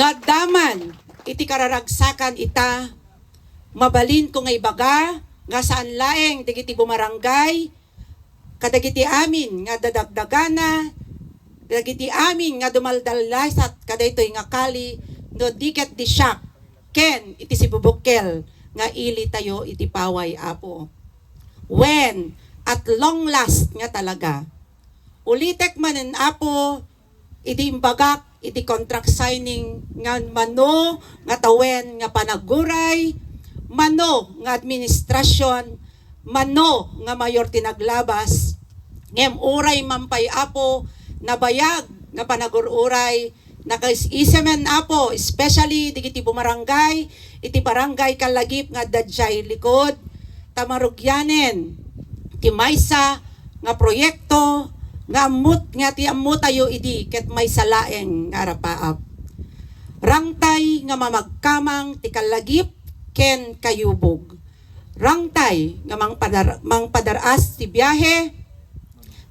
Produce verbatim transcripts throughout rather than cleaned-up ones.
Adda man iti kararagsakan ita, mabalinko nga ibaga nga saan laeng dagiti bumaranggay kadagiti amin nga dadagdagana, dagiti amin nga dumaldallasat kadaytoy nga kali, no di ket di siak ken iti sibubukkel nga ilitayo iti paway, Apo. Wen, at long last nga talaga. Ulitek manen, Apo, idi imbagak iti contract signing nga mano nga tawen nga panaguray, mano nga administrasyon, mano nga mayor ti naglabas, ngem uray man pay, Apo, nabayag nga panagur-uray, nakaisimen, Apo, especially digiti bumaranggay, iti barangay Kalagip nga adda diay likod, ta marugianen ti maysa nga proyekto nga ammot, nga ti ammotayo idi ket maysa laeng nga arapaap. Rangtay nga mamagkamang ti Kalagip ken Kayubog. Rangtay nga mangpadar-, mangpadaras ti biahe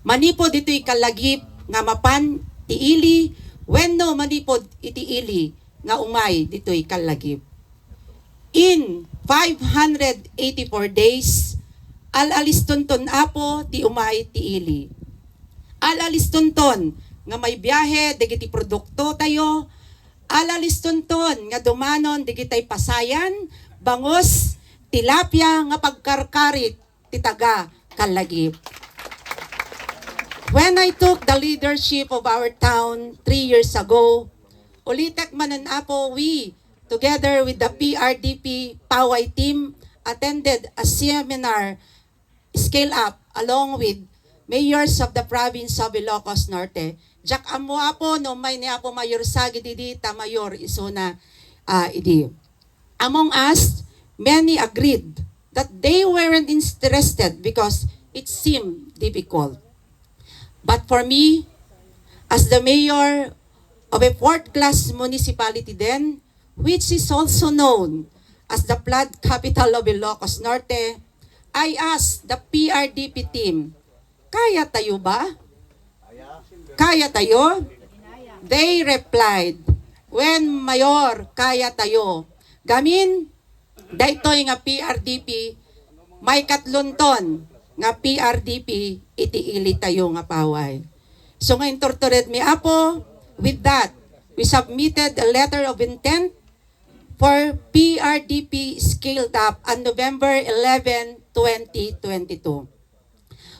manipud ditoy Kalagip nga mapan ti ili wenno manipud iti ili nga umay ditoy Kalagip. In five hundred eighty-four days, al-alistonton, Apo, ti umay ti ili. Al-alistonton nga maibiahe dagiti produktotayo. Al-alistonton nga dumanon dagitay pasayan, bangus, tilapia nga pagkarkarit ti taga Kalagip. When I took the leadership of our town three years ago, ulitek manen, Apo, we, together with the P R D P Paway team, attended a seminar, Scale Up, along with mayors of the province of Ilocos Norte. Diak ammo, Apo, no umay ni Apo Mayor Sagi didi, ta mayor isuna, ah, idi. Among us, many agreed that they weren't interested because it seemed difficult. But for me, as the mayor of a fourth-class municipality then, which is also known as the flood capital of Ilocos Norte, I asked the P R D P team, "Kaya tayo ba? Kaya tayo?" They replied, "Wen, Mayor, kaya tayo." Gamin, daytoy nga P R D P, maikatlonton nga P R D P iti ilitayo nga paway. So nga inturtured mi, Apo, with that, we submitted a letter of intent for P R D P Scaled Up on November eleven, twenty twenty-two.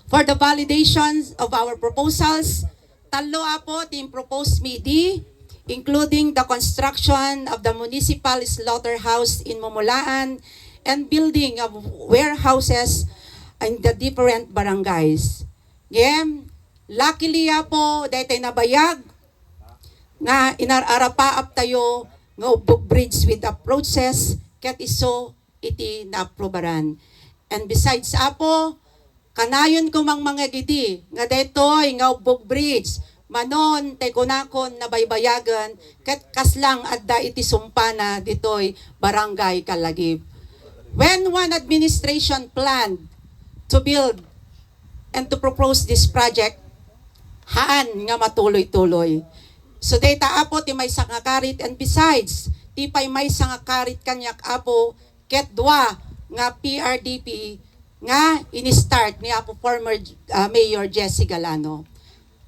For the validations of our proposals, tallo, Apo, ti impropose mi idi, including the construction of the municipal slaughterhouse in Mumulaan and building of warehouses in the different barangays. Ngem, luckily, Apo, daytay nabayag nga inar-arapaap tayo nga ubbog bridge with approaches ket isu iti naaprubaran. And besides, Apo, kanayon ko mangmangegidi nga daytoy nga ubbog bridge, manon tay kunakon nabaybayagen ket kasla nga adda iti sumpana ditoy Barangay Kalagip. When one administration planned to build and to propose this project, haan nga matuloy-tuloy. So, dayta, Apo, ti maysa nga karit, and besides, ti pay maysa nga karit kaniak, Apo, ket dua nga P R D P nga ini-start ni Apo former, ah, Mayor Jesse Galano.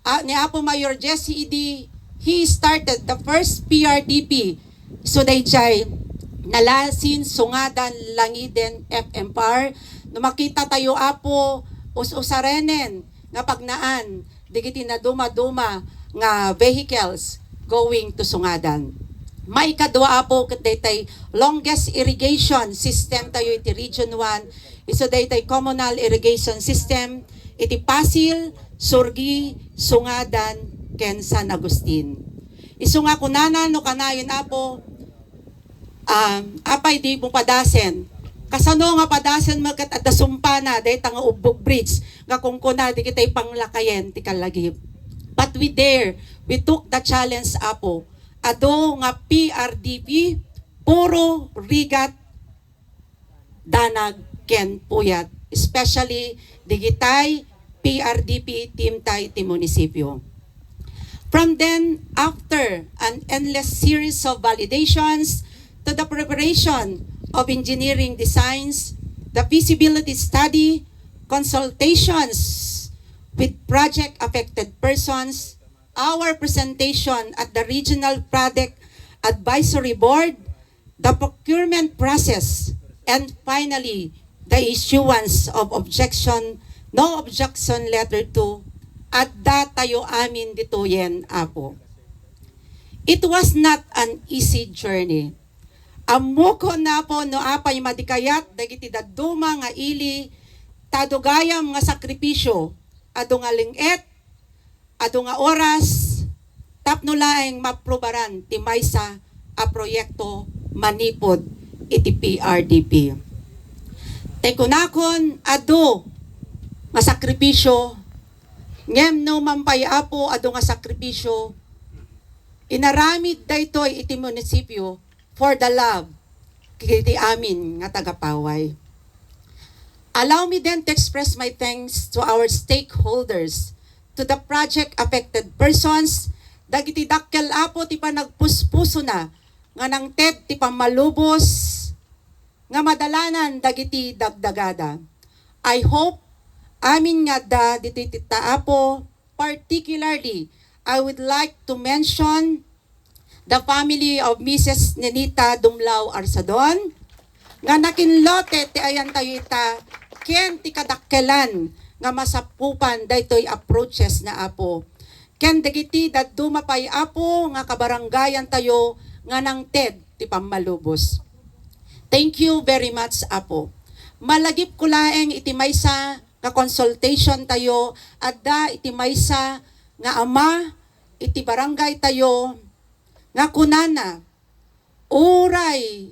Ah, ni Apo Mayor Jesse idi, he started the first P R D P. So, daydiay, Nalasin, Sungadan, Langiden, F M P R. No makita tayo, Apo, us-usarenen nga pagnaan dagiti naduma-duma nga vehicles going to Sungadan. Maikadua, Apo, ket daytay longest irrigation system tayo iti Region one, isu daytay communal irrigation system iti Pasil, Surgi, Sungadan, ken San Agustin. Isu nga kunana no kanayon, Apo, ah, apay di mo padasen? Kasano nga padasen mo ket adda sumpana dayta nga ubbog bridge nga kunkuna dagiti panglakayen ti Kalagip? But we dare, we took the challenge, Apo. Adu nga P R D P, puro rigat, danag, ken puyat, especially digitay P R D P team tay ti munisipyo. From then, after an endless series of validations to the preparation of engineering designs, the feasibility study, consultations with project affected persons, our presentation at the Regional Project Advisory Board, the procurement process, and finally, the issuance of objection, no objection letter to, adda tayo amin ditoyen, Apo. It was not an easy journey. Ammokon, Apo, no apay madi kayat dagiti dadduma nga ili, ta adu gayam nga sakripisio, adu nga leng-et, adu nga oras, tapno laeng maaprubaran ti maysa a proyekto manipud iti P R D P. Tay kunakon, adu nga sakripisio, ngem no man pay, Apo, adu nga sakripisio, inaramid daytoy iti munisipio for the love iti amin nga taga-Paway. Allow me then to express my thanks to our stakeholders, to the project affected persons, dagiti dakkel, Apo, ti panagpuspusona nga nangted ti pammalubos nga madalanan dagiti dagdagada. I hope amin nga adda ditoy tatta, Apo, particularly, I would like to mention the family of Missus Nenita Dumlao Arsadon, nga nakinlote ti ayantayo ita ken ti kadakkelan nga masapupan daytoy a projects na, Apo. Ken dagiti dadduma pay, Apo, nga kabarangayantayo nga nangted ti pammalubos. Thank you very much, Apo. Malagipko laeng iti maysa nga consultation tayo, adda iti maysa nga ama iti barangay tayo nga kunana, "Uray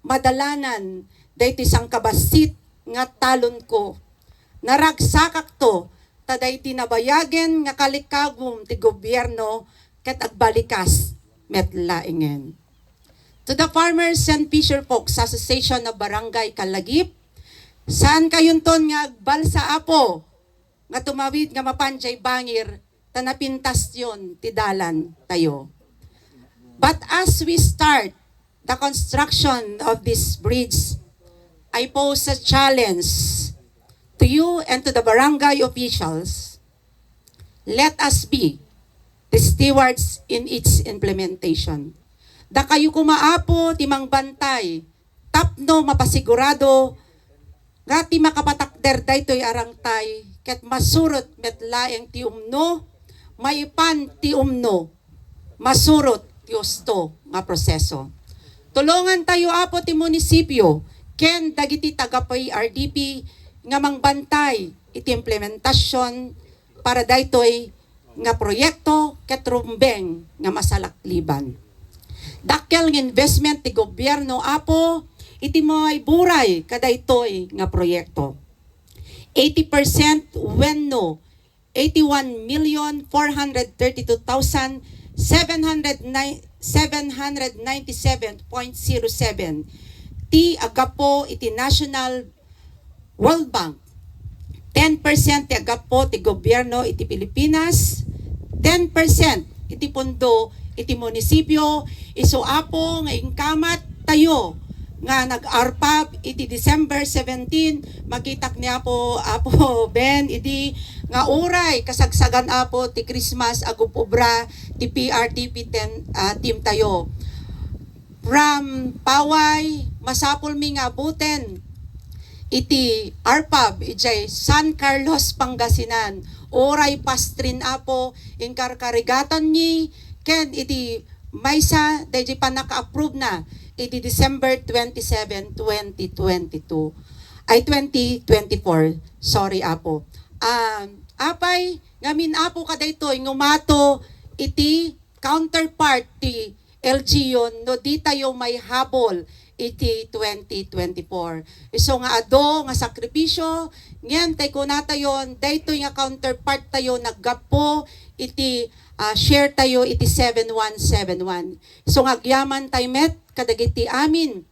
madalanan daytoy sangkabassit nga talonko, naragsakakto ta daydi nabayagen nga kalikagum ti gobierno ket agbalikas met laengen." To the former Saint Fisher Folks Association of Barangay Kalagip, saankayonton nga agbalsa, Apo, nga tumawid nga mapan jay bangir ta napintasyon ti dalan tayo. But as we start the construction of this bridge, I pose a challenge to you and to the barangay officials. Let us be the stewards in its implementation. Dakayo koma, Apo, ti mangbantay tapno mapasigurado nga ti makapatakder daytoy a rangtay ket masurot met laeng ti umno, maipan ti umno, masurot ti usto nga proseso. Tulongantayo, Apo, ti munisipio ken dagiti taga-P R D P nga mangbantay iti implementasion para daytoy nga proyekto ket rumbeng nga masalakliban. Dakkel nga investment ti gobierno, Apo, iti maiburay kadaytoy nga proyekto. Eighty percent wenno eighty-one million four hundred thirty-two thousand seven hundred nine, seven hundred ninety-seven point zero seven ti aggapu iti National World Bank. Ten percent ti aggapu ti gobierno iti Pilipinas, ten percent iti pondo iti munisipio. Isu, Apo, nga inkamat tayo nga nag-ARPAB iti December seventeen, makitak ni Apo, Apo Ben, idi nga uray kasagsagan, Apo, ti Christmas agub-ubra ti P R D P ten, ah, team tayo. From Paway, masapulmi nga abuten iti ARPAB idiay San Carlos, Pangasinan. Uray pastrin, Apo, inkarkarigatanmi ken iti maysa daydi pannaka-approve na iti December twenty-seven, twenty twenty-two. Ay, twenty twenty-four. Sorry, Apo. Um, apay, ngamin, Apo, kadaytoy, ngumato iti counterpart ti L G U no di tayo maihabol iti twenty twenty-four. Isu nga adu nga sakripisio, ngem tay kunatayon, daytoy nga counterpart tayo naggapu iti, ah, share tayo iti seven one seven one. Isu nga agyaman tay met kadagiti amin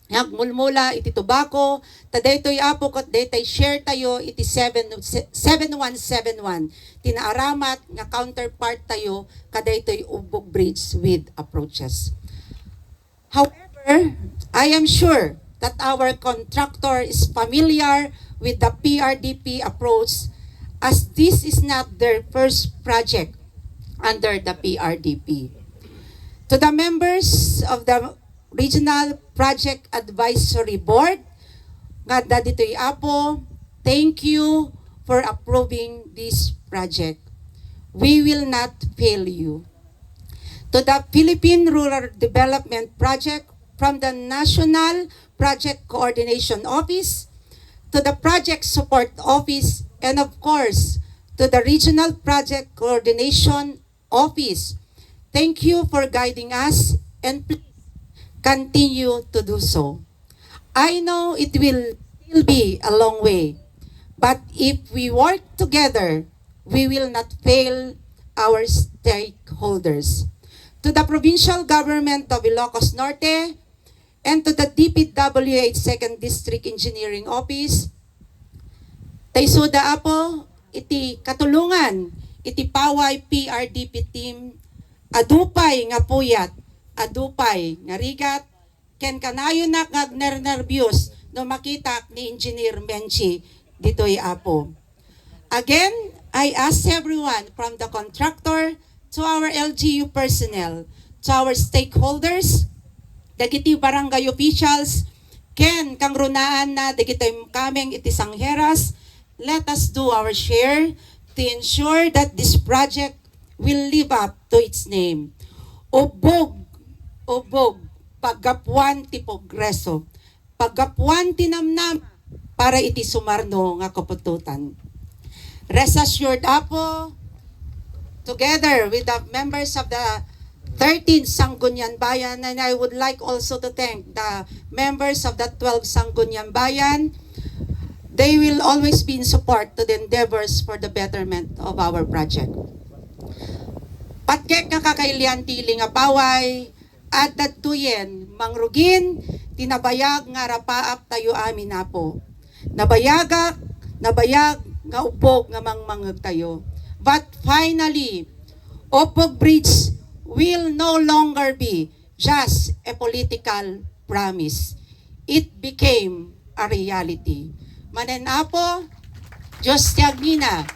nga agmulmula iti tobacco, ta daytoy, Apo, ket daytay share tayo iti seven, seven one seven one, ti naaramat nga counterpart tayo kadaytoy Ubbog Bridge with approaches. However, I am sure that our contractor is familiar with the P R D P approach, as this is not their first project under the P R D P. To the members of the Regional Project Advisory Board nga adda ditoy, Apo, thank you for approving this project. We will not fail you. To the Philippine Rural Development Project, from the National Project Coordination Office to the Project Support Office, and of course, to the Regional Project Coordination Office. Thank you for guiding us, and please continue to do so. I know it will still be a long way, but if we work together, we will not fail our stakeholders. To the Provincial Government of Ilocos Norte and to the D P W H Second District Engineering Office, ta isuda, Apo, iti katulongan iti Paway P R D P team, adu pay nga puyat, adu pay nga rigat, ken kanayonak nga agnernerbios no makitak ni Engineer Menchi ditoy, Apo. Again, I ask everyone, from the contractor to our L G U personnel, to our stakeholders, dagiti barangay officials, ken kangrunaanna dagiti kameng iti sangheras, let us do our share to ensure that this project will live up to its name. Ubbog, ubbog, paggapuan ti progreso, paggapuan ti namnama para iti sumarno nga kaputotan. Rest assured, Apo, together with the members of the thirteenth Sangguniang Bayan, and I would like also to thank the members of the twelfth Sangguniang Bayan. They will always be in support to the endeavors for the betterment of our project. Patgek nga kakailian ti ili nga paway, adda ditoyen mangrugin ti nabayag nga arapaap tayo amin, Apo. Nabayagak, nabayag nga ubbog nga mangmangngeg tayo. But finally, Ubbog Bridge will no longer be just a political promise. It became a reality. Manen, Apo, Dios ti agnina.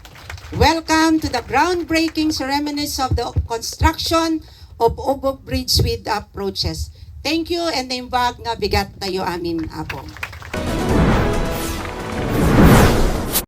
Welcome to the groundbreaking ceremonies of the construction of Ubbog Bridge with approaches. Thank you, and naimbag nga bigat tayo amin, Apo.